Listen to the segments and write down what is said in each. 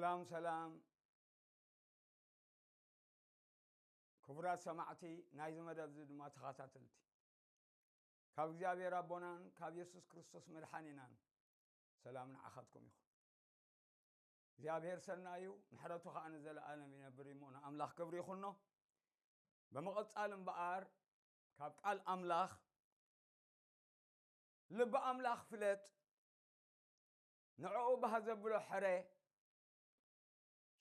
ሰላም ሰላም፣ ክቡራት ሰማዕቲ ናይዚ መደብ እዚ ድማ ተኸታተልቲ፣ ካብ እግዚኣብሔር ኣቦናን ካብ የሱስ ክርስቶስ መድሓኒናን ሰላም ንዓኻትኩም ይኹን። እግዚኣብሔር ሰናይ እዩ፣ ምሕረቱ ኸኣ ንዘለኣለም ይነብር እዩ እሞ ንኣምላኽ ክብሪ ይኹኖ። ብምቕጻል እምበኣር ካብ ቃል ኣምላኽ፣ ልቢ ኣምላኽ ፍለጥ፣ ንዕኡ ባህ ዘብሎ ሕረ፣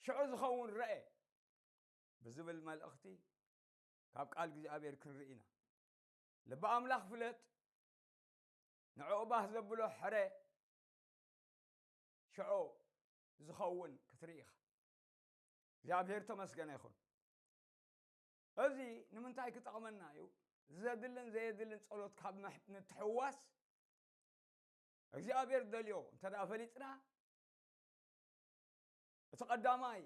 ሽዑ ዝኸውን ረኤ ብዝብል መልእኽቲ ካብ ቃል እግዚኣብሔር ክንርኢ ኢና። ልቢ ኣምላኽ ፍለጥ፣ ንዕኡ ባህ ዘብሎ ሕረ፣ ሽዑ ዝኸውን ክትርኢ ኢኻ። እግዚኣብሔር ተመስገነ ይኹን። እዚ ንምንታይ ክጠቕመና እዩ? ዘድልን ዘየድልን ጸሎት ካብ ምሕ-፣ ምትሕውዋስ እግዚኣብሔር ደልዮ እንተ ደኣ ፈሊጥና፣ እቲ ቀዳማይ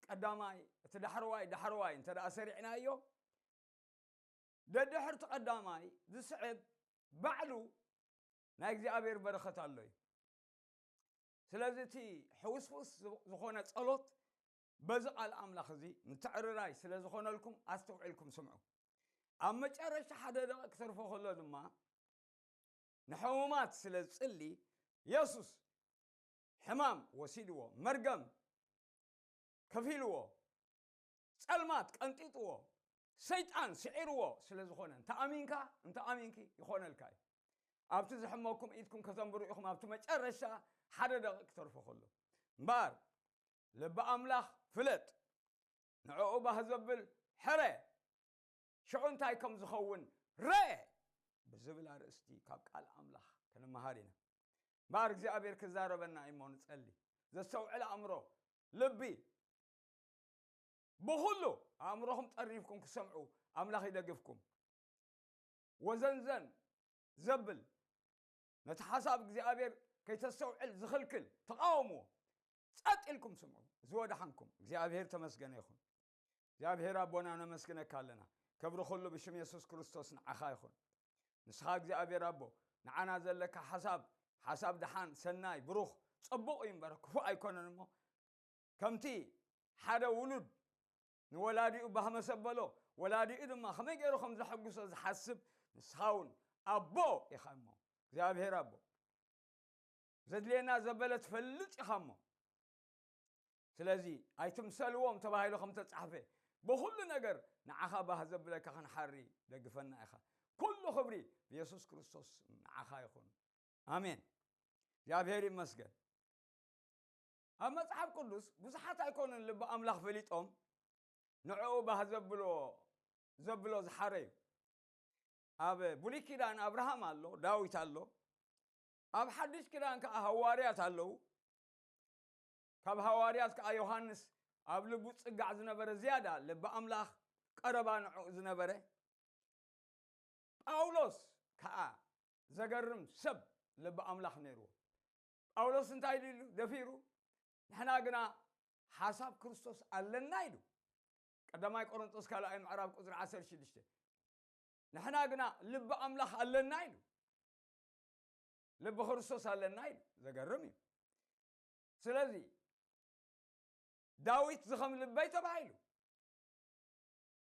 ቀዳማይ፣ እቲ ዳሕረዋይ ዳሕረዋይ እንተ ደኣ ሰሪዕናዮ፣ ደድሕር እቲ ቀዳማይ ዝስዕብ ባዕሉ ናይ እግዚኣብሔር በረኸት ኣሎ እዩ። ስለዚ እቲ ሕውስውስ ዝ-፣ ዝኾነ ጸሎት በዚ ቃል ኣምላኽ እዚ ምትዕርራይ ስለ ዝኾነልኩም ኣስተውዒልኩም ስምዑ። ኣብ መጨረሻ ሓደ ደቂቕ ክተርፎ ከሎ ድማ ንሕሙማት ስለ ዝጽሊ የሱስ ሕማም ወሲድዎ፣ መርገም ከፊልዎ፣ ጸልማት ቀንጢጥዎ፣ ሰይጣን ስዒርዎ ስለ ዝኾነ፣ እንተ ኣሚንካ፣ እንተ ኣሚንኪ ይኾነልካ እዩ። ኣብቲ ዝሕመኩም ኢድኩም ከተንብሩ ኢኹም፣ ኣብቲ መጨረሻ ሓደ ደቂቕ ክተርፎ ከሎ። እምበኣር፣ ልቢ ኣምላኽ ፍለጥ፣ ንዕኡ ባህ ዘብል ሕረ፣ ሽዑ እንታይ ከም ዝኸውን ርአ ብዝብል ኣርእስቲ ካብ ቃል ኣምላኽ ክንመሃር ኢና። እምበኣር እግዚኣብሔር ክዛረበና እዩ እሞ ንጸሊ። ዘስተውዕል ኣእምሮ፣ ልቢ፣ ብኹሉ ኣእምሮኹም ጠሪፍኩም ክሰምዑ ኣምላኽ ይደግፍኩም። ወዘንዘን ዘብል ነቲ ሓሳብ እግዚኣብሔር ከይተስተውዕል ዝኽልክል ተቓወምዎ። ጸጥ ኢልኩም ስምዑ። እዚ ወደሓንኩም። እግዚኣብሔር ተመስገነ ይኹን። እግዚኣብሔር ኣቦና ነመስግነካ ኣለና። ክብሪ ኩሉ ብሽም የሱስ ክርስቶስ ንዓኻ ይኹን። ንስኻ እግዚኣብሔር ኣቦ፣ ንዓና ዘለካ ሓሳብ፣ ሓሳብ ደሓን፣ ሰናይ፣ ብሩኽ፣ ጽቡቕ እዩ እምበር ክፉእ ኣይኮነን እሞ፣ ከምቲ ሓደ ውሉድ ንወላዲኡ ባህ መሰበሎ፣ ወላዲኡ ድማ ከመይ ገይሩ ከም ዘሐጉሶ ዝሓስብ፣ ንስኻ እውን ኣቦ ኢኻ እሞ፣ እግዚኣብሔር ኣቦ፣ ዘድልየና ዘበለ ትፈልጥ ኢኻ እሞ፣ ስለዚ ኣይትምሰልዎም ተባሂሉ ከም ተጻሕፈ፣ ብኹሉ ነገር ንዓኻ ባህ ዘብለካ ክንሓሪ ደግፈና ኢኻ። ኩሉ ክብሪ ብየሱስ ክርስቶስ ንዓኻ ይኹን። ኣሜን። እግዚኣብሔር ይመስገን። ኣብ መጽሓፍ ቅዱስ ብዙሓት ኣይኮኑን ልቢ ኣምላኽ ፈሊጦም ንዕኡ ባህ ዘብሎ፣ ዘብሎ ዝሓረዩ። ኣብ ብሉይ ኪዳን ኣብርሃም ኣሎ፣ ዳዊት ኣሎ። ኣብ ሓድሽ ኪዳን ከኣ ሃዋርያት ኣለዉ። ካብ ሃዋርያት ከኣ ዮሃንስ ኣብ ልቡ ጽጋዕ ዝነበረ ዝያዳ ልቢ ኣምላኽ ቀረባ ንዕኡ ዝነበረ። ጳውሎስ ከኣ ዘገርም ሰብ ልቢ ኣምላኽ ነይርዎ። ጳውሎስ እንታይ ኢሉ ደፊሩ? ንሕና ግና ሓሳብ ክርስቶስ ኣለና ኢሉ። ቀዳማይ ቆሮንጦስ ካልኣይ ምዕራፍ ቁጽሪ ዓሰርተ ሽዱሽተ። ንሕና ግና ልቢ ኣምላኽ ኣለና ኢሉ። ልቢ ክርስቶስ ኣለና ኢሉ። ዘገርም እዩ። ስለዚ ዳዊት ዝኸም ልበይ ተባሂሉ።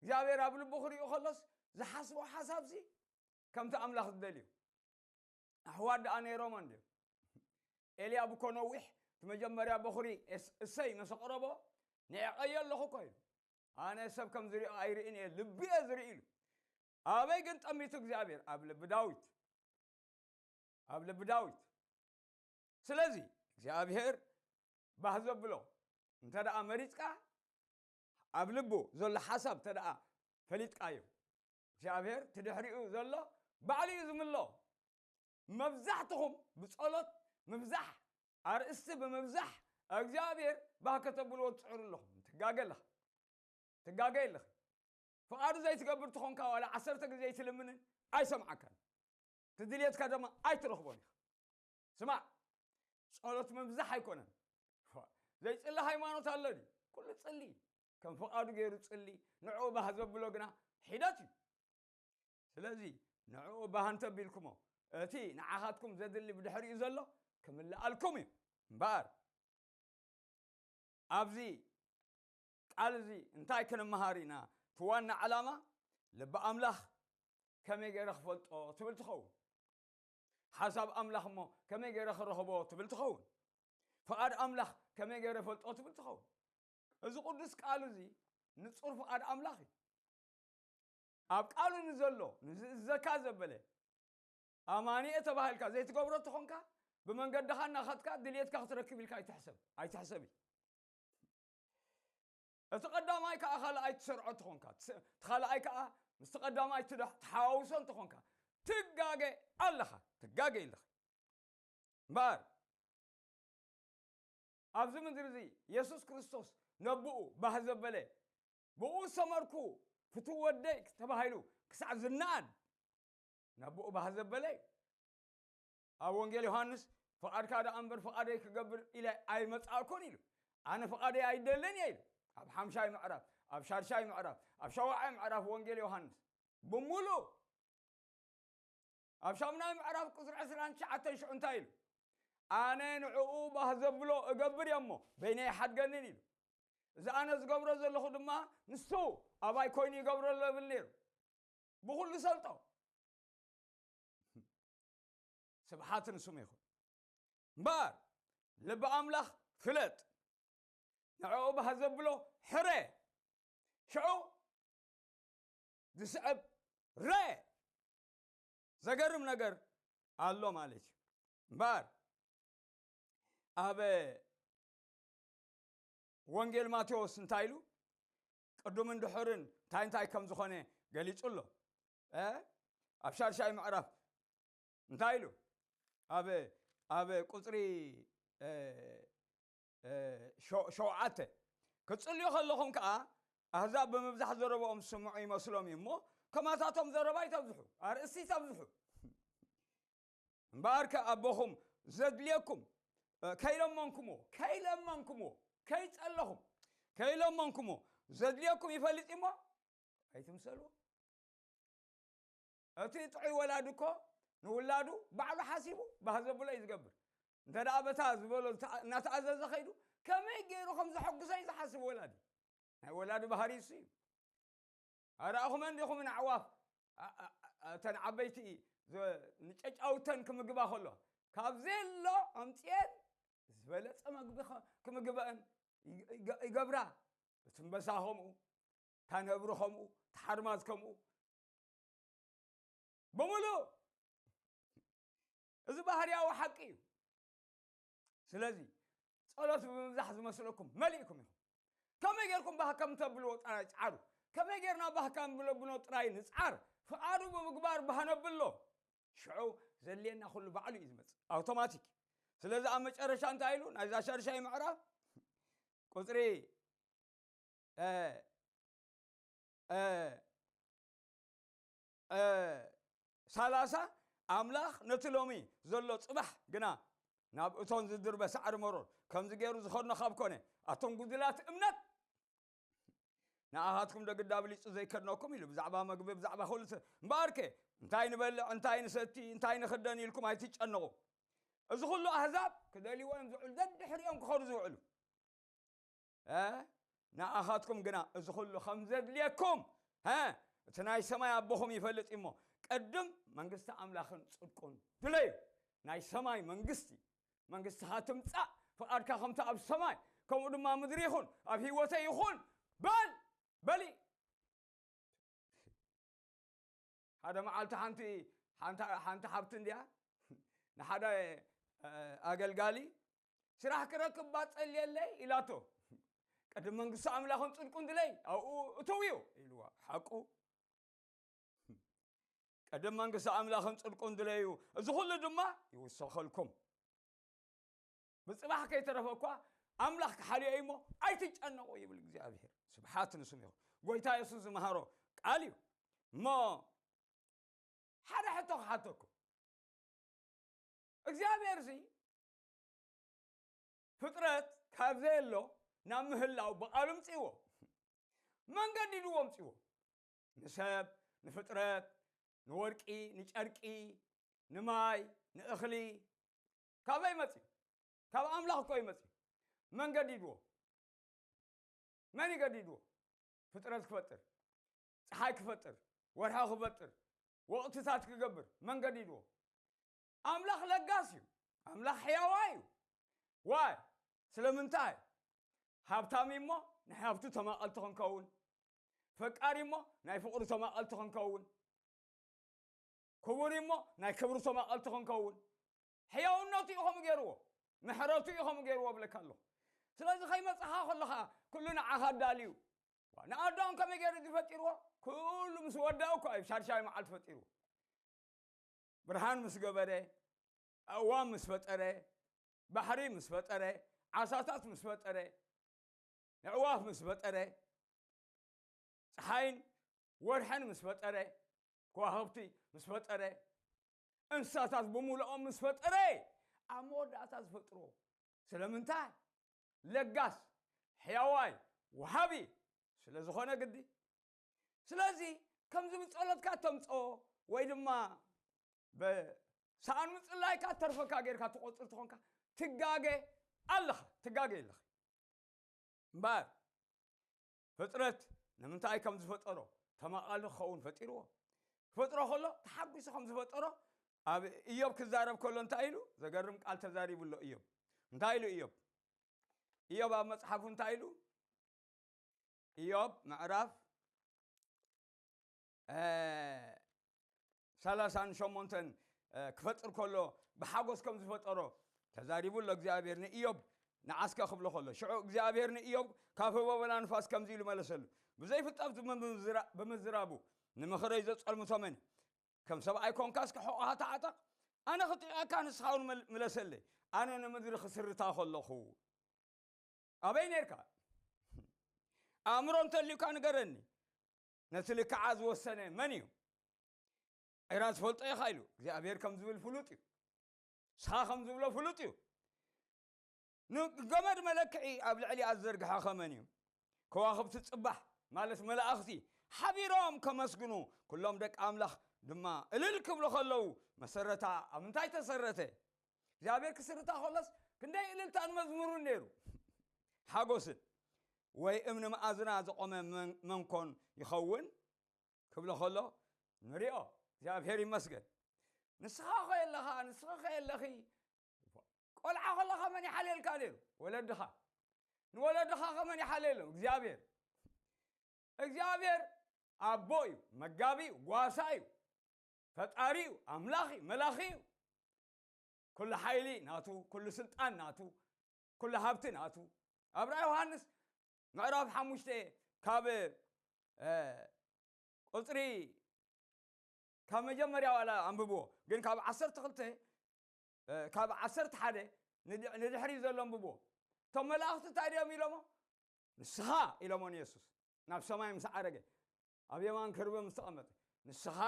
እግዚኣብሔር ኣብ ልቡ ክሪኡ ከሎስ ዝሓስቦ ሓሳብሲ ከምቲ ኣምላኽ ዝደልዩ ኣሕዋት ደኣ ነይሮም እንድዮም። ኤልያብ እኮ ነዊሕ እቲ መጀመርያ በኹሪ እስ-፣ እሰይ ምስ ኣቕረቦ፣ ንዕቐዮ ኣለኹ እኮ ኢሉ። ኣነ ሰብ ከም ዝሪኦ ኣይርእን እየ፣ ልቢ እየ ዝርኢ ኢሉ። ኣበይ ግን ጠሚቱ እግዚኣብሔር? ኣብ ልቢ ዳዊት። ኣብ ልቢ ዳዊት። ስለዚ እግዚኣብሔር ባህ ዘብሎ እንተ ደኣ መሪጽካ፣ ኣብ ልቡ ዘሎ ሓሳብ እንተ ደኣ ፈሊጥካዮ፣ እግዚኣብሔር እቲ ድሕሪኡ ዘሎ ባዕሉ እዩ ዝምሎ። መብዛሕትኹም ብጸሎት ምብዛሕ፣ ኣርእስቲ ብምብዛሕ እግዚኣብሔር ባህ ከተብልዎ ትጽዕሩ ኣለኹም። ትጋገ ኣለኻ። ትጋገ ኣለኺ። ፍቓዱ ዘይትገብር ትኾንካ ዋላ ዓሰርተ ግዜ ኣይትልምንን ኣይሰምዓካን። እቲ ድልየትካ ድማ ኣይትረኽቦን ኢኻ። ስማዕ፣ ጸሎት ምብዛሕ ኣይኮነን። ዘይጽሊ ሃይማኖት ኣሎ ድዩ? ኩሉ ጽሊ። ከም ፍቓዱ ገይሩ ጽሊ፣ ንዕኡ ባህ ዘብሎ ግና ሒደት እዩ። ስለዚ ንዕኡ ባህ እንተቢልኩሞ፣ እቲ ንዓኻትኩም ዘድሊ ብድሕሪኡ ዘሎ ክምልኣልኩም እዩ። እምበኣር ኣብዚ ቃል እዚ እንታይ ክንመሃር ኢና? እቲ ዋና ዓላማ ልቢ ኣምላኽ ከመይ ገይረ ክፈልጦ ትብል ትኸውን። ሓሳብ ኣምላኽ እሞ ከመይ ገይረ ክረኽቦ ትብል ትኸውን። ፍቓድ ኣምላኽ ከመይ ገይረ ፈልጦ ትብል ትኸውን። እዚ ቅዱስ ቃል እዚ ንጹር ፍቓድ ኣምላኽ እዩ። ኣብ ቃሉ ንዘሎ ንዝእዘካ ዘበለ ኣማኒ እየ ተባሂልካ ዘይትገብሮ ተኾንካ፣ ብመንገድኻ እናኸድካ ድልየትካ ክትረክብ ኢልካ ኣይትሕሰብ ኣይትሕሰብ እዩ። እቲ ቀዳማይ ከዓ ካልኣይ ትሰርዖ እንተኾንካ፣ እቲ ካልኣይ ከዓ ምስቲ ቀዳማይ ትደሕ- ትሓዋውሶ እንተኾንካ፣ ትጋገ ኣለኻ፣ ትጋገ ኣለኻ። እምበኣር ኣብዚ ምድሪ እዚ የሱስ ክርስቶስ ነብኡ ባህ ዘበለ፣ ብኡ ሰመርኩ ፍትው ወደይ ተባሂሉ ክሳዕ ዝነኣድ፣ ነብኡ ባህ ዘበለ እዩ። ኣብ ወንጌል ዮሃንስ፣ ፍቓድካ ደኣ እምበር ፍቓደይ ክገብር ኢለ ኣይመጻእኩን ኢሉ። ኣነ ፍቓደይ ኣይደልን እየ ኢሉ። ኣብ ሓምሻይ ምዕራፍ፣ ኣብ ሻድሻይ ምዕራፍ፣ ኣብ ሸውዓይ ምዕራፍ ወንጌል ዮሃንስ ብምሉእ ኣብ ሻምናይ ምዕራፍ ቁጽሪ ዕስራን ትሽዓተን ሽዑ እንታይ ኢሉ? ኣነ ንዕኡ ባህ ዘብሎ እገብር እየ እሞ በይነይ ኣይሓድገንን ኢሉ። እዚ ኣነ ዝገብሮ ዘለኹ ድማ ንሱ ኣባይ ኮይኑ ይገብሮ ኣሎ ይብል ነይሩ። ብኹሉ ሰልጦ። ስብሓት ንስሙ ይኹን። እምበኣር ልቢ ኣምላኽ ፍለጥ፣ ንዕኡ ባህ ዘብሎ ሕረ፣ ሽዑ ዝስዕብ ረ። ዘገርም ነገር ኣሎ ማለት እዩ። እምበኣር ኣብ ወንጌል ማቴዎስ እንታይ ኢሉ? ቅዱምን ድሑርን እንታይ እንታይ ከም ዝኾነ ገሊጹ ኣሎ። እ? ኣብ ሻድሻይ ምዕራፍ እንታይ ኢሉ? ኣብ ኣብ ቁጽሪ እ፣ እ፣ ሸው- ሸውዓተ፣ ክትጽልዩ ከለኹም ከኣ ኣህዛብ ብምብዛሕ ዘረባኦም ዝስምዑ ይመስሎም እዩ እሞ፣ ከማታቶም ዘረባ ይተብዝሑ፣ ኣርእስቲ ይተብዝሑ። እምበኣርከ ኣቦኹም ዘድልየኩም፣ እ፣ ከይለመንኩምዎ፣ ከይለመንኩምዎ፣ ከይጸለኹም፣ ከይለመንኩምዎ ዘድልየኩም ይፈልጥ እሞ ኣይትምሰልዎ። እቲ ጥዑይ ወላዲ እኮ ንውላዱ ባዕሉ ሓሲቡ ባህ ዘብሎ እዩ ዝገብር። እንተ ደኣ በታ ዝበሎ ዝተ- እናተኣዘዘ ከይዱ ከመይ ገይሩ ከም ዘሐጉሶ እዩ ዝሓስብ ወላዲ። ናይ ወላዲ ባህሪ እሱ እዩ። ኣረኣኹመን ዲኹም ንኣዕዋፍ፣ ኣ- ኣ- ኣ- እተን ዓበይቲ ዘ- ንጨጫውተን ክምግባ ከሎ ካብ ዘየሎ ኣምፅኤን ዝበለፀ መግቢ ኸ- ክምግበአን ይገ- ይገ- ይገብራ። እቲ እምበሳ ከምኡ፣ እታ ነብሪ ከምኡ፣ እታ ሓርማዝ ከምኡ፣ ብምሉእ እዚ ባህርያዊ ሓቂ እዩ። ስለዚ ጸሎት ብምብዛሕ ዝመስለኩም መሊእኩም ኢኹም። ከመይ ጌርኩም ባህ ከም ተብልዎ ጥራይ ጻዓሩ። ከመይ ጌርና ባህ ከም ብለብሎ ጥራይ ንጻር። ፍቓዱ ብምግባር ባህ ነብሎ። ሽዑ ዘድልየና ኩሉ ባዕሉ እዩ ዝመጽእ ኣውቶማቲክ። ስለዚ ኣብ መጨረሻ እንታይ ኢሉ ናይዛ ሻድሻይ ምዕራፍ ቁጽሪ እ፣ እ፣ እ፣ ሰላሳ ኣምላኽ ነቲ ሎሚ ዘሎ ጽባሕ ግና ናብ እቶን ዝድርበ ሳዕሪ መሮር ከምዚ ገይሩ ዝኸድኖ ካብ ኮነ፣ ኣቶም ጉድላት እምነት ንኣኻትኩም ደግዳ ብሊጹ ዘይከድነኩም ኢሉ። ብዛዕባ መግቢ ብዛዕባ ኩሉ ተ- እምበኣርከ እንታይ ንበልዕ እንታይ ንሰቲ እንታይ ንኽደን ኢልኩም ኣይትጨነቑ። እዚ ኩሉ ኣህዛብ ክደልይዎ እዮም ዝውዕሉ፣ ደድሕሪኦም ክኸዱ ዝውዕሉ። እ? ንኣኻትኩም ግና እዚ ኩሉ ከም ዘድልየኩም፣ እ? እቲ ናይ ሰማይ ኣቦኹም ይፈልጥ እዩ እሞ፣ ቅድም መንግስቲ ኣምላኽን ጽድቁን ድለዩ። ናይ ሰማይ መንግስቲ፣ መንግስትኻ ትምጻእ፣ ፍቓድካ ከምቲ ኣብ ሰማይ፣ ከምኡ ድማ ምድሪ ይኹን፣ ኣብ ህይወተይ ይኹን፣ በል፣ በሊ። ሓደ መዓልቲ ሓንቲ፣ ሓንቲ፣ ሓንቲ ሓብቲ እንድያ ንሓደ፣ እ፣ ኣገልጋሊ፣ "ስራሕ ክረክብ ባጸልየለይ?" ኢላቶ። "ቅድሚ መንግስቲ ኣምላኽን ጽድቁን ድለይ፣ ኣብኡ እትው እዩ" ኢልዋ። ሓቁ። "ቅድሚ መንግስቲ ኣምላኽን ጽድቁን ድለዩ፣ እዚ ኩሉ ድማ ይውሰኸልኩም። ብጽባሕ ከይተረፈ እኳ ኣምላኽ ክሓልዮ እዩ እሞ ኣይትጨነቑ" ይብል እግዚኣብሔር። ስብሓት ንስሙ ይኹን። ጎይታ የሱስ ዝመሃሮ ቃል እዩ። እሞ ሓደ ሕቶ ክሓተኩም። እግዚኣብሔር እዚ ፍጥረት ካብ ዘየሎ ናብ ምህላው ብቓሉ ምጽእዎ። መን ገዲድዎ ምጽእዎ? ንሰብ፣ ንፍጥረት፣ ንወርቂ፣ ንጨርቂ፣ ንማይ፣ ንእኽሊ ካበይ መጽዩ? ካብ ኣምላኽ እኮ እዩ መጽዩ። መን ገዲድዎ? መን ይገዲድዎ? ፍጥረት ክፈጥር፣ ፀሓይ ክፈጥር፣ ወርሒ ክፈጥር፣ ወቕትታት ክገብር መን ገዲድዎ? ኣምላኽ ለጋስ እዩ። ኣምላኽ ሕያዋይ እዩ። ዋይ? ስለምንታይ? ሃብታም እሞ ናይ ሃብቱ ተማቐልቲ ክንከውን፣ ፈቃሪ እሞ ናይ ፍቕሩ ተማቐልቲ ክንከውን፣ ክቡር እሞ ናይ ክብሩ ተማቐልቲ ክንከውን። ሕያውነቱ እዩ ከምኡ ገይርዎ፣ ምሕረቱ እዩ ከምኡ ገይርዎ እብለካ ኣለኹ። ስለዚ ከይመጻኻ ከለኻ ኩሉ ንዓኻ ኣዳልዩ። ንኣዳም ከመይ ገይሩ ዝፈጢርዎ? ኩሉ ምስ ወደአ እኮ እዩ ሻድሻይ መዓልቲ ፈጢርዎ። ብርሃን ምስ ገበረ፣ ኣእዋም ምስ ፈጠረ፣ ባሕሪ ምስ ፈጠረ፣ ዓሳታት ምስ ፈጠረ፣ ኣዕዋፍ ምስ ፈጠረ፣ ፀሓይን ወርሕን ምስ ፈጠረ፣ ከዋኽብቲ ምስ ፈጠረ፣ እንስሳታት ብምሉኦም ምስ ፈጠረ፣ ኣብ መወዳእታ ዝፈጥሮ ስለምንታይ? ለጋስ፣ ሕያዋይ፣ ወሃቢ ስለ ዝኾነ ግዲ። ስለዚ ከምዚ ብጸሎትካ ተምጽኦ ወይ ድማ ብሰኣን ምጽላይካ ተርፈካ ጌርካ ትቆጽር ትኾንካ ትጋገ ኣለኻ፣ ትጋገ ኣለኺ። እምበኣር ፍጥረት ንምንታይ ከም ዝፈጠሮ ተማቓሊ ክኸውን ፈጢርዎ። ክፈጥሮ ከሎ ተሓጒሱ ከም ዝፈጠሮ ኣብ ኢዮብ ክዛረብ ከሎ እንታይ ኢሉ? ዘገርም ቃል ተዛሪቡ ኣሎ ኢዮብ። እንታይ ኢሉ ኢዮብ? ኢዮብ ኣብ መጽሓፉ እንታይ ኢሉ? ኢዮብ ምዕራፍ፣ እ፣ ሰላሳን ሸሞንተን፣ እ፣ ክፈጥር ከሎ ብሓጎስ ከም ዝፈጠሮ ተዛሪቡ ኣሎ እግዚኣብሔር ንኢዮብ። ንዓስከ ክብሎ ከሎ፣ ሽዑ እግዚኣብሔር ንኢዮብ ካብ ህቦበላ ንፋስ ከምዚ ኢሉ መለሰሉ፣ ብዘይፍልጠት ብምዝራ-፣ ብምዝራቡ ንምኽረይ ዘጸልምቶ መን እዩ? ከም ሰብኣይ ኮንካስ ክሕቆኻ ተዓጠቕ፣ ኣነ ክጥዕቀካ ንስኻ እውን መል-፣ ምለሰለይ። ኣነ ንምድሪ ክስርታ ከለኹ ኣበይ ነርካ? ኣእምሮ እንተልዩካ ንገረኒ። ነቲ ልክዓ ዝወሰነ መን እዩ? ዒራ ዝፈልጦ ኢኻ ኢሉ እግዚኣብሔር ከም ዝብል ፍሉጥ እዩ። ንስኻ ከም ዝብሎ ፍሉጥ እዩ። ንገመድ መለክዒ ኣብ ልዕሊኣ ዝዘርግሐ ኸ መን እዩ? ከዋኽብቲ ጽባሕ ማለት መላእኽቲ ሓቢሮም ከመስግኑ፣ ኩሎም ደቂ ኣምላኽ ድማ እልል ክብሉ ከለዉ፣ መሰረታ ኣብ ምንታይ ተሰረተ? እግዚኣብሔር ክስርታ ከሎስ ክንደይ እልልታን መዝሙርን ነይሩ፣ ሓጎስን። ወይ እምኒ መኣዝና ዘቖመ መን-፣ መንኮን ይኸውን ክብሎ ከሎ ንሪኦ። እግዚኣብሔር ይመስገን። ንስኻ ኸ የለኻ፣ ንስኺ ኸ የለኺ። ቆልዓ ከለኻ መን ይሓልየልካ ነይሩ? ወለድኻ። ንወለድኻ ኸ መን ይሓልየሎም? እግዚኣብሔር። እግዚኣብሔር ኣቦ እዩ፣ መጋቢ እዩ፣ ጓሳ እዩ፣ ፈጣሪ እዩ፣ ኣምላኽ እዩ፣ መላኺ እዩ። ኩሉ ሓይሊ ናቱ፣ ኩሉ ስልጣን ናቱ፣ ኩሉ ሃብቲ ናቱ። ኣብ ራእይ ዮሃንስ ምዕራፍ ሓሙሽተ ካብ፣ እ፣ ቁጽሪ፣ ካብ መጀመርያ ዋላ ኣንብብዎ፣ ግን ካብ ዓሰርተ ክልተ፣ እ፣ ካብ ዓሰርተ ሓደ ንድ-፣ ንድሕሪ ዘሎ ኣንብብዎ። እቶም መላእኽቲ እንታይ ድዮም ኢሎሞ? ንስኻ ኢሎሞ ንየሱስ ናብ ሰማይ ምስ ዓረገ፣ ኣብ የማን ክርበ ምስ ተቐመጠ፣ ንስኻ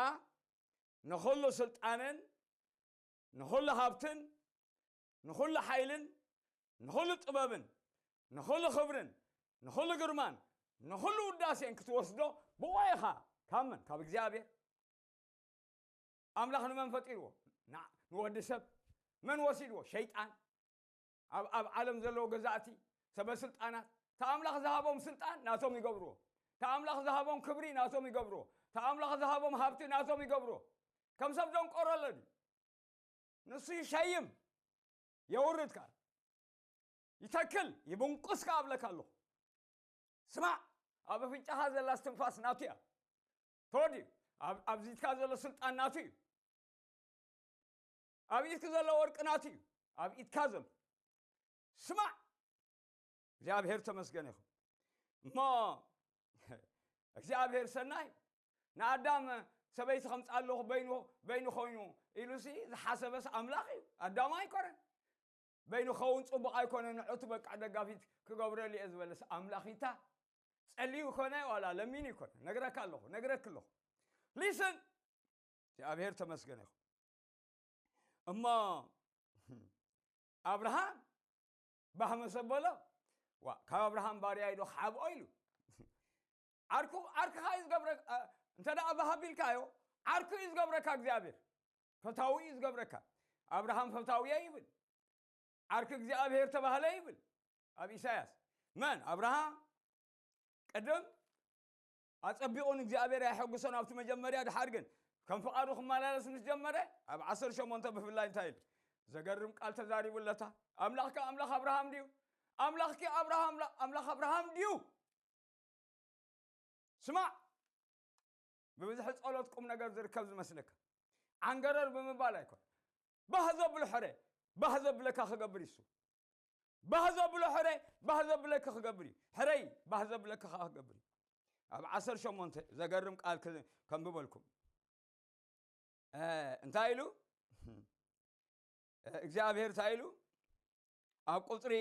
ንኹሉ ስልጣንን ንኹሉ ሃብትን ንኹሉ ሓይልን ንኹሉ ጥበብን ንኹሉ ክብርን ንኹሉ ግርማን ንኹሉ ውዳሴን ክትወስዶ ብቑዕ ኢኻ። ካብ መን? ካብ እግዚኣብሔር። ኣምላኽ ንመን ፈጢርዎ? ና-፣ ንወዲ ሰብ። መን ወሲድዎ? ሸይጣን። ኣብ፣ ኣብ ዓለም ዘለዉ ገዛእቲ፣ ሰበ ስልጣናት፣ እቲ ኣምላኽ ዝሃቦም ስልጣን ናቶም ይገብርዎ። እቲ ኣምላኽ ዝሃቦም ክብሪ ናቶም ይገብርዎ። እቲ ኣምላኽ ዝሃቦም ሃብቲ ናቶም ይገብርዎ። ከም ሰብ ደንቆሮ ኣሎ ድዩ? ንሱ ይሸይም፣ የውርድ ከኣ። ይተክል፣ ይብንቁስ ከኣ እብለካ ኣለኹ። ስማዕ፣ ኣብ ኣፍንጫኻ ዘላ እስትንፋስ ናቱ እያ። ተወዲኡ፣ ኣብ፣ ኣብ ኢድካ ዘሎ ስልጣን ናቱ እዩ። ኣብ ኢድኪ ዘሎ ወርቂ ናቱ እዩ። ኣብ ኢድካ ዘሎ። ስማዕ፣ እግዚኣብሔር ተመስገን ይኹን። እሞ እግዚኣብሔር ሰናይ፣ ንኣዳም ሰበይቲ ከምጽእ ኣለኹ፣ በይኑ፣ በይኑ ኮይኑ ኢሉሲ ዝሓሰበስ ኣምላኽ እዩ። ኣዳም ኣይኮነን። በይኑ ክኸውን ጽቡቕ ኣይኮነን፣ ንዑ እቲ በቃ ደጋፊት ክገብረሉ እየ ዝበለስ ኣምላኽ እዩ። እታ ጸልዩ ይኮነ ዋላ ለሚኑ ይኮነ፣ ነግረካ ኣለኹ፣ ነግረክ ኣለኹ። ሊስን፣ እግዚኣብሔር ተመስገን ይኹን። እሞ ኣብርሃም ባህ መሰ በሎ። ዋ፣ ካብ ኣብርሃም ባርያ ኢዶ ክሓብኦ ኢሉ። ዓርኩ፣ ዓርክኻ እዩ ዝገብረ-፣ እ፣ እንተ ደኣ ባህ ኣቢልካዮ፣ ዓርኩ እዩ ዝገብረካ እግዚኣብሔር። ፈታዊ እዩ ዝገብረካ። ኣብርሃም ፈታውየ ይብል። ዓርኪ እግዚኣብሔር ተባህለ ይብል ኣብ ኢሳያስ። መን? ኣብርሃም። ቅድም ኣጸቢቑ ንእግዚኣብሔር ኣየሐጉሶን ኣብቲ መጀመርያ። ድሓር ግን ከም ፍቓዱ ክመላለስ ምስ ጀመረ፣ ኣብ ዓሰርተ ሸሞንተ ብፍላይ እንታይ ኢሉ? ዘገርም ቃል ተዛሪቡ ኣለታ። ኣምላኽከ ኣምላኽ ኣብርሃም ድዩ? ኣምላኽኪ ኣብርሃም፣ ኣምላኽ ኣብርሃም ድዩ? ስማዕ፣ ብብዝሒ ጸሎት ቁም ነገር ዝርከብ ዝመስለካ። ዓንገረር ብምባል ኣይኮን። ባህ ዘብሎ ሕረ፣ ባህ ዘብለካ ክገብር ይሱ። ባህ ዘብሎ ሕረ፣ ባህ ዘብለካ ክገብር እዩ። ሕረይ፣ ባህ ዘብለካ ከዓ ክገብር እዩ። ኣብ ዓሰርተ ሸሞንተ ዘገርም ቃል ከ-፣ ከንብበልኩም። እ፣ እንታይ ኢሉ? እ፣ እግዚኣብሔር እንታይ ኢሉ? ኣብ ቁጽሪ፣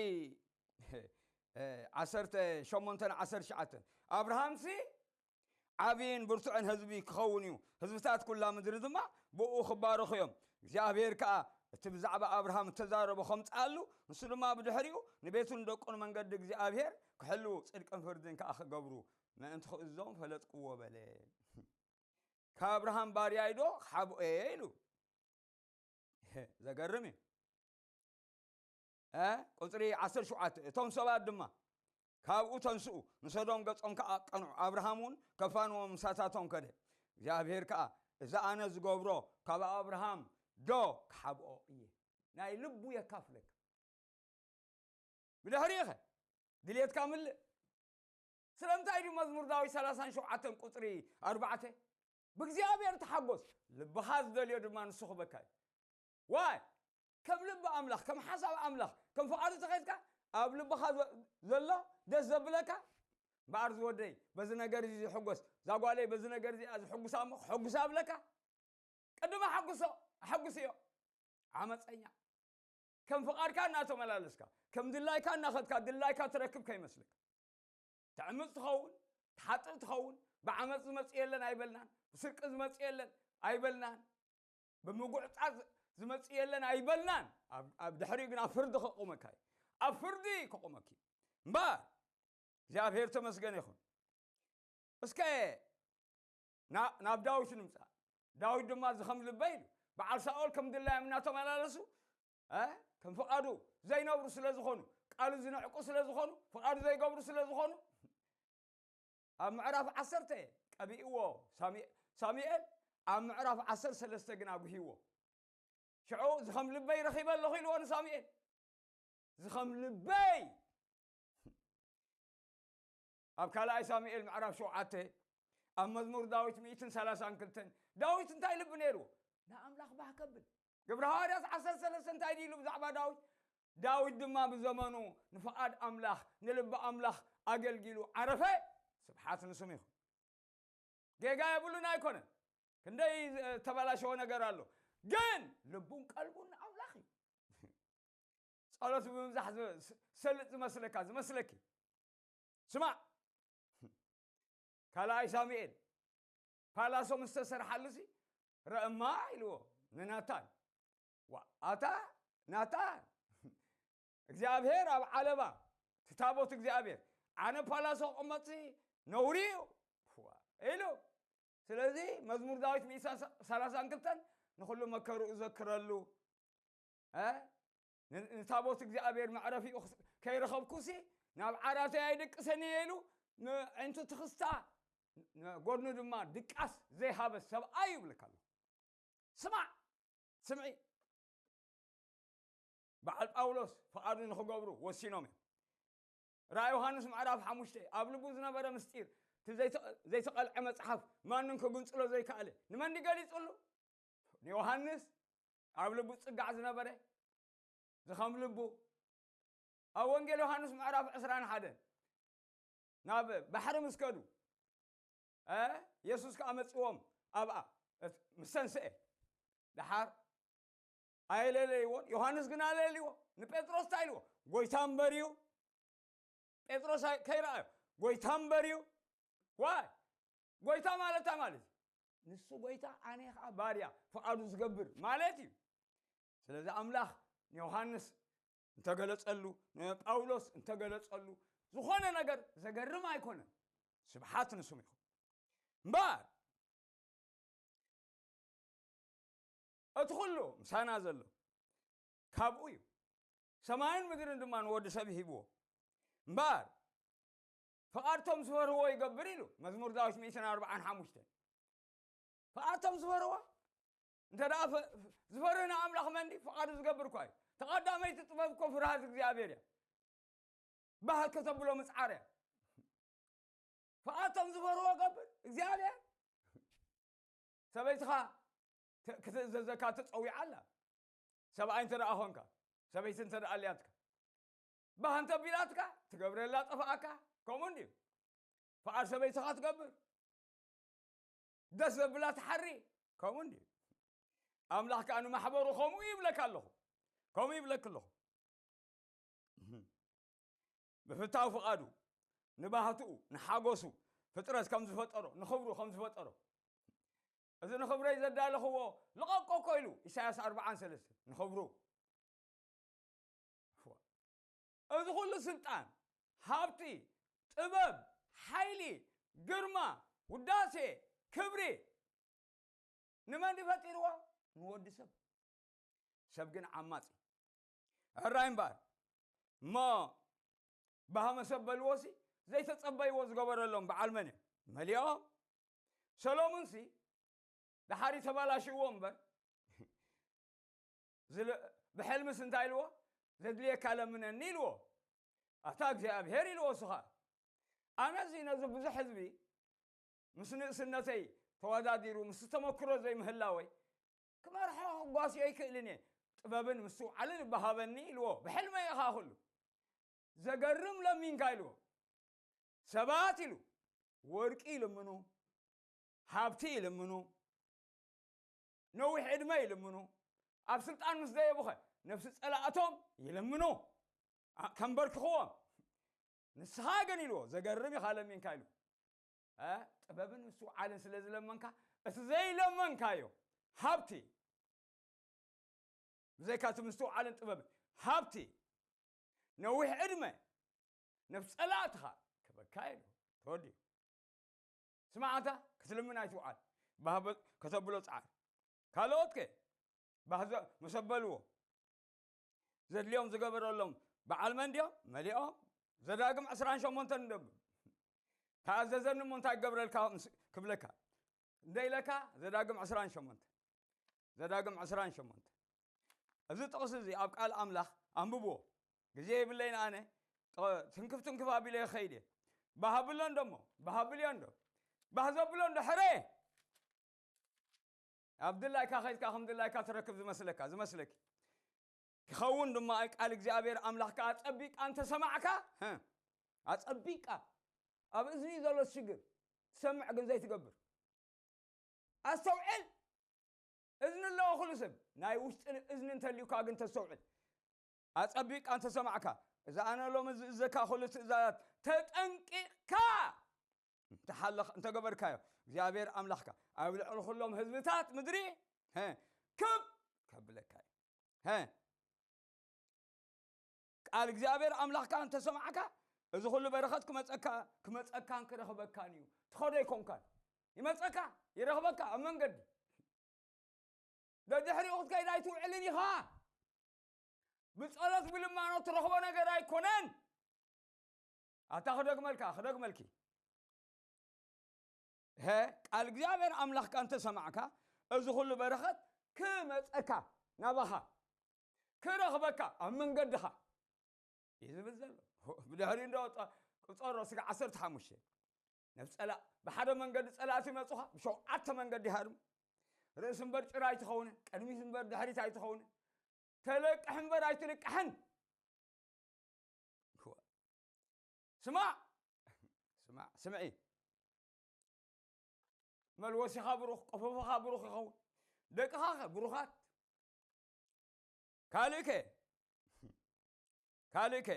እ፣ ዓሰርተ ሸሞንተን ዓሰርተ ትሽዓተን፣ ኣብርሃምሲ ዓብይን ብርቱዕን ህዝቢ ክኸውን እዩ፣ ህዝብታት ኩላ ምድሪ ድማ ብኡ ክባረኹ እዮም። እግዚኣብሔር ከኣ እቲ ብዛዕባ ኣብርሃም እተዛረቦ ከምጽኣሉ፣ ንሱ ድማ ብድሕሪኡ ንቤቱን ደቁን መንገዲ እግዚኣብሔር ክሕልዉ፣ ጽድቅን ፍርድን ከኣ ክገብሩ ምእንቲ ክእዝዞም ፈለጥክዎ በለ። ካብ ኣብርሃም ባርያይ ዶ ክሓብኦ እየ ኢሉ። ዘገርም እዩ። እ፣ ቁጽሪ ዓሰርተ ሸውዓተ፣ እቶም ሰባት ድማ ካብኡ ተንስኡ፣ ንሰዶም ገጾም ከኣ ቀንዑ። ኣብርሃም እውን ከፋንዎም ምሳታቶም ከደ። እግዚኣብሔር ከኣ፣ "እዚ ኣነ ዝገብሮ ካብ ኣብርሃም ዶ ክሓብኦ እየ?" ናይ ልቡ የካፍለካ። ብድሕሪኡ ኸ ድልየትካ ምልእ። ስለምንታይ ድዩ መዝሙር ዳዊት ሰላሳን ሸውዓተን ቁጽሪ ኣርባዕተ፣ "ብእግዚኣብሔር ተሓጎስ፣ ልብኻ ዝደልዮ ድማ ንሱ ክበካ እዩ"? ዋይ፣ ከም ልቢ ኣምላኽ፣ ከም ሓሳብ ኣምላኽ፣ ከም ፍቓዱ ተኸይድካ፣ ኣብ ልብኻ ዘ-፣ ዘሎ ደስ ዘብለካ፣ "እምበኣር ዝወደይ በዚ ነገር እዚ ዝሕጎስ፣ እዛ ጓለይ በዚ ነገር እዚኣ ዝሕጉሳ እሞ ክሕጉሳ" ብለካ፣ ቅድሚ ኣሐጉሶ፣ ኣሐጉስዮ። ዓመፀኛ። ከም ፍቓድካ እናተመላለስካ፣ ከም ድላይካ እናኸድካ፣ ድላይካ ትረክብ ከይመስልካ። ትዕምፅ ትኸውን፣ ትሓጥእ ትኸውን፣ ብዓመፅ ዝመፅእ የለን ኣይበልናን፣ ብስርቂ ዝመፅእ የለን ኣይበልናን፣ ብምጉዕፃፅ ዝመፅእ የለን ኣይበልናን። ኣብ፣ ኣብ ድሕሪኡ ግን ኣብ ፍርዲ ከቑመካ እዩ። ኣብ ፍርዲ ከቑመኪ። እምበር፣ እግዚኣብሔር ተመስገን ይኹን። እስከ ና-፣ ናብ ዳዊት ንምጻእ። ዳዊት ድማ እዚ ከም ልበይ ኢሉ። በዓል ሳኦል ከም ድላዮም እናተመላለሱ፣ እ፣ ከም ፍቓዱ ዘይነብሩ ስለ ዝኾኑ፣ ቃሉ ዝንዕቁ ስለ ዝኾኑ፣ ፍቓዱ ዘይገብሩ ስለ ዝኾኑ፣ ኣብ ምዕራፍ ዓሰርተ ቀቢእዎ ሳሚ-፣ ሳሙኤል፣ ኣብ ምዕራፍ ዓሰርተ ሰለስተ ግን ኣጉሂዎ። ሽዑ እዚ ከም ልበይ ረኺበ ኣለኹ ኢልዎ ንሳሙኤል። እዚ ከም ልበይ። ኣብ ካልኣይ ሳሙኤል ምዕራፍ ሸውዓተ፣ ኣብ መዝሙር ዳዊት ሚእትን ሰላሳን ክልተን፣ ዳዊት እንታይ ልቢ ነይርዎ? ንኣምላኽ ባህ ከብል። ግብረ ሃዋርያት ዓሰርተ ሰለስተ እንታይ ድዩ ኢሉ ብዛዕባ ዳዊት? "ዳዊት ድማ ብዘመኑ ንፍቓድ ኣምላኽ፣ ንልቢ ኣምላኽ ኣገልጊሉ ዓረፈ።" ስብሓት ንስሙ ይኹን። ጌጋ የብሉን ኣይኮነን። ክንደይ ዝተበላሸወ ነገር ኣሎ። ግን ልቡን ቀልቡን ንኣምላኽ እዩ። ጸሎት ብምብዛሕ ዝ-፣ ስ-፣ ሰልጥ ዝመስለካ፣ ዝመስለኪ። ስማዕ። ካልኣይ ሳሙኤል ፓላሶ ምስ ተሰርሓሉ ሲ፣ "ረእማ" ኢልዎ ንናታን። "ዋ፣ ኣታ ናታን፣ እግዚኣብሔር ኣብ ዓለባ፣ እቲ ታቦት እግዚኣብሔር፣ ኣነ ፓላሶ ክቕመጥሲ ነውሪ እዩ" ኢሉ። ስለዚ መዝሙር ዳዊት ሚእቲ ሰላሳን ክልተን፣ "ንኹሉ መከሩ እዘክረሉ፣ እ፣ ን-፣ ንታቦት እግዚኣብሔር መዕረፊኡ ክስ-፣ ከይረኸብኩሲ ናብ ዓራተይ ኣይድቅስን እየ" ኢሉ፣ ንዕንቱ ትኽስታ፣ ንጎድኑ ድማ ድቃስ ዘይሃበ ሰብኣይ ይብለካ ኣሎ። ስማዕ፣ ስምዒ። በዓል ጳውሎስ ፍቓዱ ንኽገብሩ ወሲኖም እዮም። ራእይ ዮሃንስ ምዕራፍ ሓሙሽተ፣ ኣብ ልቡ ዝነበረ ምስጢር፣ እቲ ዘይተ-፣ ዘይተቐልዐ መጽሓፍ ማንም ክግንጽሎ ዘይከኣለ፣ ንመን ድዩ ገሊጹሉ? ንዮሃንስ። ኣብ ልቡ ጽጋዕ ዝነበረ፣ ዝኸም ልቡ። ኣብ ወንጌል ዮሃንስ ምዕራፍ ዕስራን ሓደን፣ ናብ ባሕሪ ምስ ከዱ፣ እ፣ የሱስ ከኣ መጺዎም ኣብኣ፣ እት-፣ ምስ ተንስኤ፣ ደሓር ኣየለለይዎን። ዮሃንስ ግን ኣለልይዎ። ንጴጥሮስ እንታይ ኢልዎ? "ጎይታ እምበር እዩ?" ጴጥሮስ ኣይ-፣ ከይረኣዮ፣ "ጎይታ እምበር እዩ?" ዋይ፣ ጎይታ ማለት እንታይ ማለት እዩ? ንሱ ጎይታ፣ ኣነ ኸዓ ባርያ፣ ፍቓዱ ዝገብር ማለት እዩ። ስለዚ ኣምላኽ ንዮሃንስ እንተገለጸሉ፣ ንጳውሎስ እንተገለጸሉ፣ ዝኾነ ነገር ዘገርም ኣይኮነን። ስብሓት ንስሙ ይኹን። እምበር፣ እቲ ኩሉ ምሳና ዘሎ ካብኡ እዩ። ሰማይን ምድርን ድማ ንወዲ ሰብ ሂብዎ። እምበር፣ ፍቓድቶም ዝፈርህዎ ይገብር ኢሉ መዝሙር ዳዊት ሚእትን ኣርባዓን ሓሙሽተን። ፍቓድቶም ዝፈርህዎ እንተ ደኣ ፈ- ዝፈርህ ንኣምላኽ መን ድዩ? ፍቓዱ ዝገብር እኳ እዩ። ተቐዳመይቲ ጥበብ እኮ ፍርሃት እግዚኣብሔር እያ። ባህ ከተብሎ ምጽዓር እያ። ፍቓድቶም ዝፈርህዎ ገብር እግዚኣብሔር። ሰበይትኻ ተ- ክትእዘዘካ ተጸዊዓ ኣላ። ሰብኣይ እንተ ደኣ ኾንካ፣ ሰበይቲ እንተ ደኣ ኣልያትካ፣ ባህ እንተ ቢላትካ ትገብረላ ጠፋኣካ። ከምኡ እንድዩ። ፍቓድ ሰበይትኻ ትገብር፣ ደስ ዘብላ ትሓሪ። ከምኡ እንድዩ። ኣምላኽ ከኣ ንማሕበሩ ከምኡ ይብለካ ኣለኹ፣ ከምኡ ይብለክ ኣለኹ። ብፍታው ፍቓዱ ንባህትኡ ንሓጎሱ ፍጥረት ከም ዝፈጠሮ ንኽብሩ ከም ዝፈጠሮ እዚ ንኽብረይ ዘዳለኽዎ ልቐቆ እኮ ኢሉ ኢሳያስ ኣርባዓን ሰለስተን ንኽብሩ እዚ ኩሉ ስልጣን፣ ሃብቲ፣ ጥበብ፣ ሓይሊ፣ ግርማ፣ ውዳሴ፣ ክብሪ ንመን ድዩ ፈጢርዎ? ንወዲ ሰብ። ሰብ ግን ዓማጺ። ሕራይ እምበኣር እሞ ባህ መሰበልዎሲ ዘይተጸበይዎ ዝገበረሎም በዓል መን እዮም? መሊኦም። ሰሎሙንሲ ደሓሪ ተባላሽዎ እምበር ዝለ- ብሕልምስ እንታይ ኢልዎ? ዘድልየካ ለምነኒ ኢልዎ። ኣታ እግዚኣብሔር ኢልዎ። እሱ ኸኣ ኣነዚ ነዚ ብዙሕ ህዝቢ ምስ ንእስነተይ ተወዳዲሩ ምስ ተመክሮ ዘይምህላወይ ክመርሖ ክጓስዮ ኣይክእልን እየ። ጥበብን ምስትውዓልን እባሃበኒ ኢልዎ። ብሕልመይ ኢኻ ኩሉ ዘገርም ለሚንካ ኢልዎ። ሰባት ኢሉ ወርቂ ይልምኑ፣ ሃብቲ ይልምኑ፣ ነዊሕ ዕድመ ይልምኑ፣ ኣብ ስልጣን ምስ ደየቡኸ ነፍሲ ጸላእቶም ይልምኑ፣ ኣ- ከንበርክኽዎም። ንስኻ ግን ኢልዎ፣ ዘገርም ኢኻ ለሚንካ ኢሉ። እ? ጥበብን ምስትውዓልን ስለ ዝለመንካ፣ እቲ ዘይለመንካዮ ሃብቲ፣ ብዘይካ እቲ ምስትውዓልን ጥበብን፣ ሃብቲ፣ ነዊሕ ዕድመ፣ ነፍሲ ጸላእትኻ ክበካ ኢሉ ተወዲኡ። ስማዕታ ክትልምን ኣይትውዓል፣ ባህበ ከተብሎ ጸዓር። ካልኦት ከ ባህዘ መሰበልዎ ዘድልዮም ዝገበረሎም በዓል መን ድዮም? መሊኦም። ዘዳግም ዕስራን ሸሞንተን እንደብ ተኣዘዘኒ እሞ እንታይ ክገብረልካ ምስ- ክብለካ እንደ ኢለካ ዘዳግም ዕስራን ሸሞንተን ዘዳግም ዕስራን ሸሞንተን እዚ ጥቕሲ እዚ ኣብ ቃል ኣምላኽ ኣንብብዎ። ግዜ የብለይን ኣነ፣ ጥ- ትንክፍ ትንክፍ ኣቢለ ይኸይድ እየ። ባህ ብሎ እንዶ እሞ፣ ባህ ብልዮ እንዶ፣ ባህ ዘብሎ እንዶ ሕረ። ኣብ ድላይካ ኸይድካ ከም ድላይካ ትረክብ ዝመስለካ፣ ዝመስለኪ። ክኸውን ድማ ቃል እግዚኣብሔር ኣምላኽካ ኣጸቢቃ እንተሰማዕካ፣ ህ፣ ኣጸቢቃ ኣብ እዝኒ ዘሎ ሽግር ትሰምዕ ግን ዘይትገብር። ኣስተውዕል። እዝኒ ኣለዎ ኩሉ ሰብ። ናይ ውሽጢ እዝኒ እንተልዩካ ግን ተስተውዕል። ኣጸቢቃ እንተሰማዕካ፣ እዛ ኣነ ሎሚ ዝእዘካ ኩሉ ትእዛዛት ተጠንቂቕካ እንተሓለኽ- እንተገበርካዮ፣ እግዚኣብሔር ኣምላኽካ ኣብ ልዕሊ ኩሎም ህዝብታት ምድሪ፣ ሀ፣ ክብ ከብለካ እዩ። ሀ፣ ቃል እግዚኣብሔር ኣምላኽካ እንተሰማዕካ፣ እዚ ኩሉ በረኸት ክመጸካ- ክመጸካን ክረኽበካን እዩ። ትኸዶ ኣይኮንካን። ይመጸካ፣ ይረኽበካ ኣብ መንገዲ። ደድሕሪኡ ክትከይድ ኣይትውዕልን ኢኻ። ብጸሎት ብልማኖ ትረኽቦ ነገር ኣይኮነን። ኣታ ክደግመልካ፣ ክደግመልኪ። ሀ፣ ቃል እግዚኣብሔር ኣምላኽካ እንተሰማዕካ፣ እዚ ኩሉ በረኸት ክመጸካ፣ ናባኻ ክረኽበካ፣ ኣብ መንገድኻ እዩ ዝብል ዘሎ። ብድሕሪኡ እንዶ ጸ- ቁጸሮ ስጋ ዓሰርተ ሓሙሽተ። ነብ ጸላ- ብሓደ መንገዲ ጸላእቲ ይመጹኻ፣ ብሸውዓተ መንገዲ ይሃድሙ። ርእሲ እምበር ጭራ ኣይትኸውንን፣ ቅድሚት እምበር ድሕሪት ኣይትኸውንን። ተለቅሕ እምበር ኣይትልቅሕን። ስማዕ፣ ስማዕ፣ ስምዒ። መልወሲኻ ብሩኽ፣ ቆፈፎኻ ብሩኽ ይኸውን። ደቅኻ ኸ ብሩኻት። ካልእ ከ? ካልእ ከ?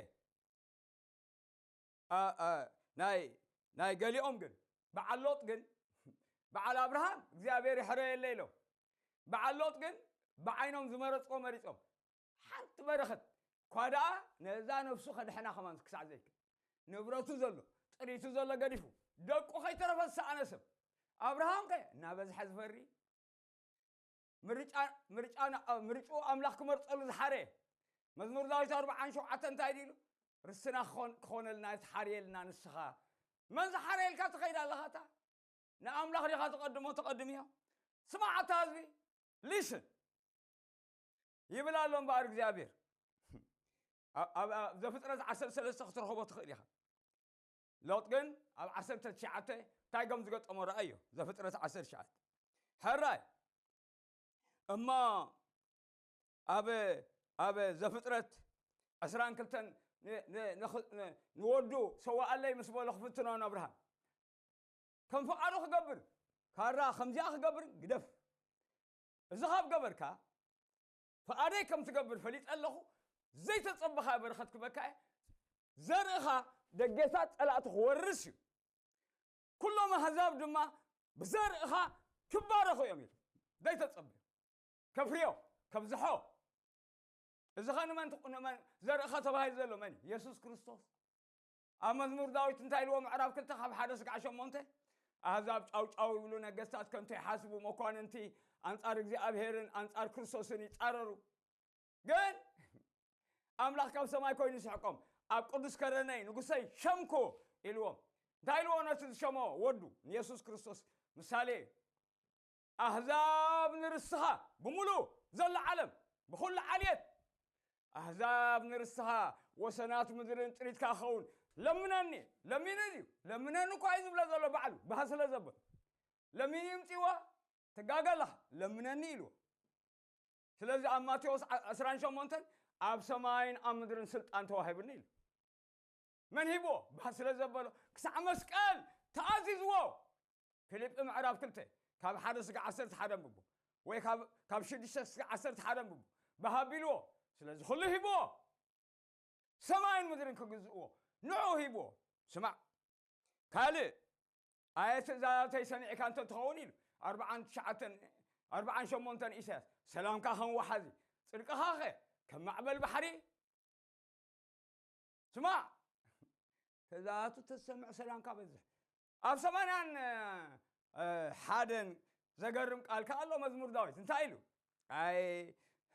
ኣ- ኣ- ናይ- ናይ ገሊኦም ግን፣ በዓል ሎጥ ግን፣ በዓል ኣብርሃም እግዚኣብሔር ይሕረየለይ ኢሎም። በዓል ሎጥ ግን ብዓይኖም ዝመረጽዎ መሪጾም። ሓንቲ በረኸት እኳ ደኣ ነዛ ነፍሱ ከድሕና ከማን ክሳዕ ዘይክእል። ንብረቱ ዘሎ፣ ጥሪቱ ዘሎ ገዲፉ፣ ደቁ ከይተረፈ ዝሰኣነ ሰብ። ኣብርሃም ከ እናበዝሐ ዝፈሪ፣ ምርጫ- ምርጫ- ምርጫኡ ኣምላኽ ክመርጸሉ ዝሓረ። መዝሙር ዳዊት ኣርባዓን ሸውዓተን እንታይ ድዩ ኢሉ? ርስትና ክኾን- ክኾነልና ትሓርየልና ንስኻ መን ዝሓረየልካ ትኸይድ ኣለኻ? እታ ንኣምላኽ ዲኻ ትቐድሞ? ተቐድምዮ። ስማዕ፣ ኣታ ህዝቢ፣ ሊስን ይብል ኣሎ እምበኣር እግዚኣብሔር። ኣብ፣ ኣብ፣ ኣብ ዘፍጥረት ዓሰርተ ሰለስተ ክትረኽቦ ትኽእል ኢኻ። ሎጥ ግን ኣብ ዓሰርተ ትሽዓተ እንታይ ከም ዝገጠሞ ረኣዮ። ዘፍጥረት ዓሰርተ ትሽዓተ። ሕራይ እሞ ኣብ፣ ኣብ ዘፍጥረት ዕስራን ክልተን ን-፣ ን-፣ ንኽ-፣ ን-፣ ንወዱ ሰዋኣለይ ምስ በሎ ክፍትኖ ንኣብርሃም ከም ፍቓዱ ክገብር፣ ካራ ከምዚኣ ክገብር ግደፍ። እዚ ካብ ገበርካ፣ ፍቓደይ ከም ትገብር ፈሊጠ ኣለኹ፣ ዘይተጸበኻ በረኸት ክበካ እየ። ዘርእኻ ደገታት ጸላእቱ ክወርስ እዩ። ኩሎም ኣህዛብ ድማ ብዘርእኻ ክባረኹ እዮም ኢሉ። ዘይተጸበ። ከፍርዮ፣ ከብዝሖ። እዚ ኸ ንመን ትቕ-፣ ንመን ዘርእኻ ተባሂሉ ዘሎ መን እዩ? የሱስ ክርስቶስ። ኣብ መዝሙር ዳዊት እንታይ ኢልዎ? ምዕራፍ ክልተ ካብ ሓደ ስጋዕ ሸሞንተ፣ ኣህዛብ ጫው ጫው ይብሉ፣ ነገስታት ከንቱ ይሓስቡ፣ መኳንንቲ ኣንጻር እግዚኣብሔርን ኣንጻር ክርስቶስን ይጻረሩ። ግን ኣምላኽ ካብ ሰማይ ኮይኑ ይስሕቆም። ኣብ ቅዱስ ከረነይ ንጉሰይ ሸምኩ ኢልዎም። እንታይ ኢልዎ? ነቲ ዝሸሞ ወዱ ንየሱስ ክርስቶስ ምሳሌ እዩ። ኣህዛብ ንርስኻ ብምሉእ ዘሎ ዓለም ብኹሉ ዓልየት ኣህዛብ ንርስኻ ወሰናት ምድርን ጥሪትካ ክኸውን ለምነኒ። ለሚኑ እዩ። ለምነኒ እኳ እዩ ዝብሎ ዘሎ ባዕሉ ባህ ስለ ዘበሎ። ለሚኑ ይምፅዋ ትጋገ ኣለኻ። ለምነኒ ኢልዎ። ስለዚ ኣብ ማቴዎስ ዓ-፣ ዕስራን ሸሞንተን ኣብ ሰማይን ኣብ ምድርን ስልጣን ተዋሂቡኒ ኢሉ። መን ሂብዎ? ባህ ስለ ዘበሎ ክሳዕ መስቀል ተኣዚዝዎ። ፊልጲ ምዕራፍ ክልተ ካብ ሓደ ስጋዕ ዓሰርተ ሓደ ኣንብቡ። ወይ ካብ፣ ካብ ሽዱሽተ ስጋዕ ዓሰርተ ሓደ ኣንብቡ። ባህ ኣቢልዎ። ስለዚ ኩሉ ሂብዎ። ሰማይን ምድርን ክግዝእዎ ንዑ ሂብዎ። ስማዕ፣ ካልእ ኣየ ትእዛዛተይ ሰሚዕካ እንተ ትኸውን ኢሉ ኣርብዓን ትሽዓተን፣ ኣርብዓን ሸሞንተን ኢሳያስ፣ ሰላምካ ከም ወሓዚ፣ ጽድቅኻ ኸ ከም ማዕበል ባሕሪ። ስማዕ፣ ትእዛዛቱ ተሰምዕ ሰላምካ በዝሕ። ኣብ ሰማንያን፣ እ፣ ሓደን ዘገርም ቃል ከኣ ኣሎ መዝሙር ዳዊት። እንታይ ኢሉ? ኣይ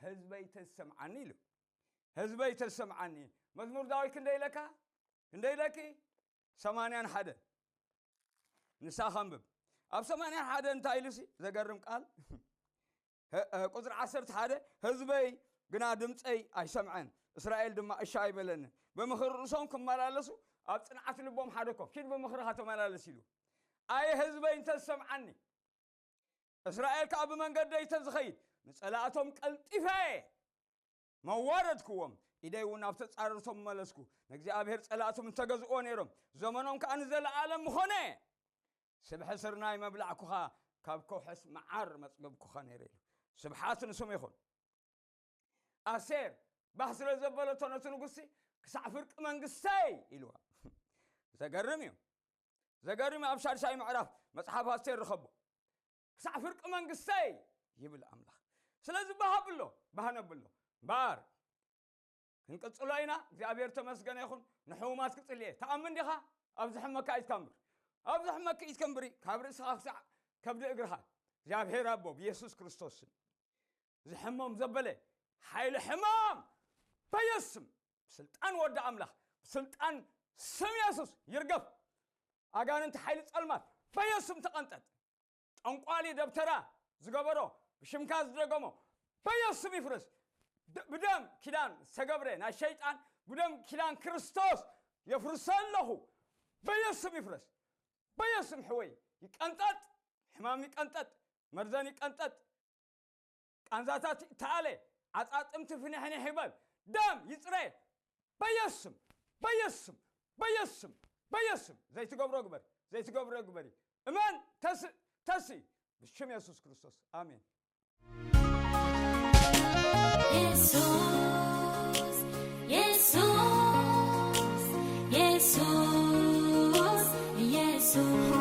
ህዝበይ ተሰምዓኒ ኢሉ። ህዝበይ ተሰምዓኒ። መዝሙር ዳዊት ክንደይ ኢለካ? ክንደይ ኢለኪ? ሰማንያን ሓደን። ንሳ ከንብብ። ኣብ ሰማንያን ሓደን እንታይ ኢሉሲ? ዘገርም ቃል። ህ-፣ እ፣ ቁጽሪ ዓሰርተ ሓደ፣ ህዝበይ ግና ድምፀይ ኣይሰምዐን፣ እስራኤል ድማ እሺ ኣይበለንን። ብምኽሪ ርእሶም ክመላለሱ ኣብ ጽንዓት ልቦም ሓደ ኮፍ። ኪድ ብምኽርኻ ተመላለስ ኢሉ። ኣየ ህዝበይ እንተዝሰምዓኒ፣ እስራኤል ከኣ ብመንገደይ ተዝኸይድ፣ ንጸላእቶም ቀልጢፈ መዋረድክዎም፣ ኢደይ እውን ናብ ተጻረርቶም መለስኩ። ንእግዚኣብሔር ጸላእቶም እንተገዝእዎ ነይሮም፣ ዘመኖም ከኣ ንዘለኣለም ምኾነ። ስብሒ ስርናይ መብላዕኩኻ፣ ካብ ከውሕስ መዓር መጽገብኩኻ ነይረ ኢሉ። ስብሓት ንስሙ ይኹን። ኣስቴር ባህ ስለ ዘበለቶ ነቲ ንጉሲ፣ ክሳዕ ፍርቂ መንግስተይ ኢልዋ። ዘገርም እዩ። ዘገርም እዩ። ኣብ ሻድሻይ ምዕራፍ መጽሓፍ ኣስቴር ርኸቦ። ክሳዕ ፍርቂ መንግስተይ ይብል ኣምላኽ። ስለዚ ባህ ኣብሎ፣ ባህ ነብሎ። እምበኣር ክንቅጽሎ ኢና። እግዚኣብሔር ተመስገነ ይኹን። ንሕሙማት ክጽሊ እየ። ተኣምን ዲኻ? ኣብ ዝሕመካ ኢድካ እንብር። ኣብ ዝሕመኪ ኢድካ እንብሪ። ካብ ርእስኻ ክሳዕ ከብዲ እግርኻ። እግዚኣብሔር ኣቦ ብየሱስ ክርስቶስ ስም ዝሕመም ዘበለ ሓይሊ ሕማም በየሱስ ስም፣ ብስልጣን ወዲ ኣምላኽ፣ ብስልጣን ስም የሱስ ይርገፍ። ኣጋንንቲ ሓይሊ ጸልማት በየሱስ ስም ተቐንጠጥ። ጠንቋሊ ደብተራ ዝገበሮ፣ ብሽምካ ዝደገሞ በየሱስ ስም ይፍረስ። ድ-፣ ብደም ኪዳን ዝተገብረ ናይ ሸይጣን፣ ብደም ኪዳን ክርስቶስ የፍርሶ ኣለኹ። በየሱስ ስም ይፍረስ። በየሱስ ስም ሕወይ ይቀንጠጥ፣ ሕማም ይቀንጠጥ፣ መርዘን ይቀንጠጥ፣ ቃንዛታት ይተኣለ፣ ዓጻጥምቲ ፍንሕንሕ ይበል፣ ደም ይጽረ። በየሱስ ስም፣ በየሱስ ስም፣ በየሱስ ስም፣ በየሱስ ስም። ዘይትገብሮ ግበር፣ ዘይትገብሮ ግበሪ። እመን፣ ተስ-፣ ተሲ፣ ብሽም የሱስ ክርስቶስ። ኣሜን። የሱስ፣ የሱስ፣ የሱስ፣ የሱስ።